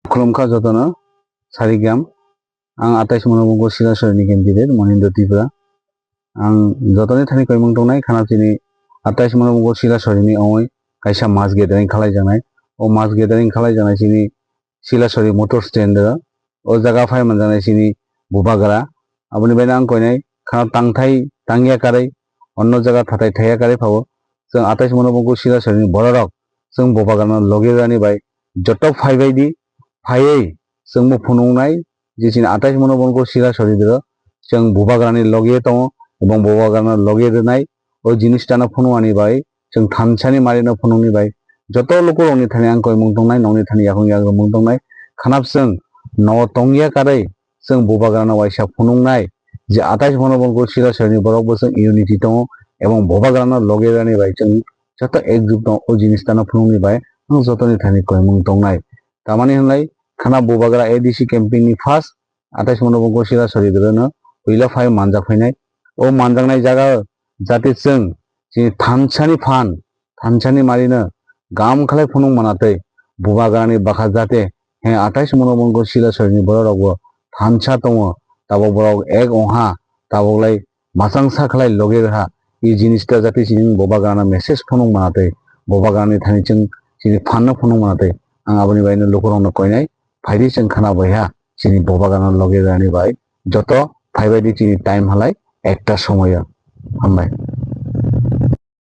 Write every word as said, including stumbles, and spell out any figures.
Khulumkha jotono, Sarigram. Ang atais Monobongkor Silasori ni candidate Monindra Tripura. Ang jotoni thani koimung tongnai khana chini atais Monobongkor Silasori ni ongoi kaisa mass gathering khalai jaknai. O mass gathering khalai jaknai chini Silasori motor stand o, o jaga phai manjaknai chini Bubagra. Aboni baino ang koinai khana tangthai tangya karwi, onno jaga thathai thaiya karwi phao. Chwng atais Monobongkor Silasori ni bororok chwng Bubagrano logi rani bai joto phaibai di, phaiwi chwngbo phunuknai je chini atais Monobongkor Silasori diro chwng Bubagrani logi tongo ebong Bubagrano logi rwnai. O jinistano phunukmani bai chwng thansani marino phunukni bai joto lukurokni thani ang koimung tongnai, nokni thani yakung yagrumung tongnai. Khanap chwng nogo tongya karwi chwng Bubagrano waisa phunuknai je atais Monobongkor Silasori ni borokbo chwng unity tongo ebong Bubagrano logi rani bai chwng joto ekjut tongo. O jinistano phunukni bai ang jotoni thani koimung tongnai. Tamani hwnlai khana Bubagra A D C camping ni first atais Monobongkor Silasori diro no puila phai manjak phainai. O manjaknai jaga jate chwng chini thansani phan, thansani marino gam khlai phunuk manatwi Bubagrani bwkha jate he atais Monobongkor Silasori ni bororokbo thansa tongo, tabok borok ek ongha, taboklai machangsa khlai logi rwha. I jinista jate chini Bubagrano message phunuk manatwi, Bubagrani thani chwng chini phanno phunuk manatwi ang aboni baino lukurokno koinai. Phaidi chwng khana baiha chini Bubagrano logi rani bai joto phaibaidi chini time halai ekta somoyo. Hambai.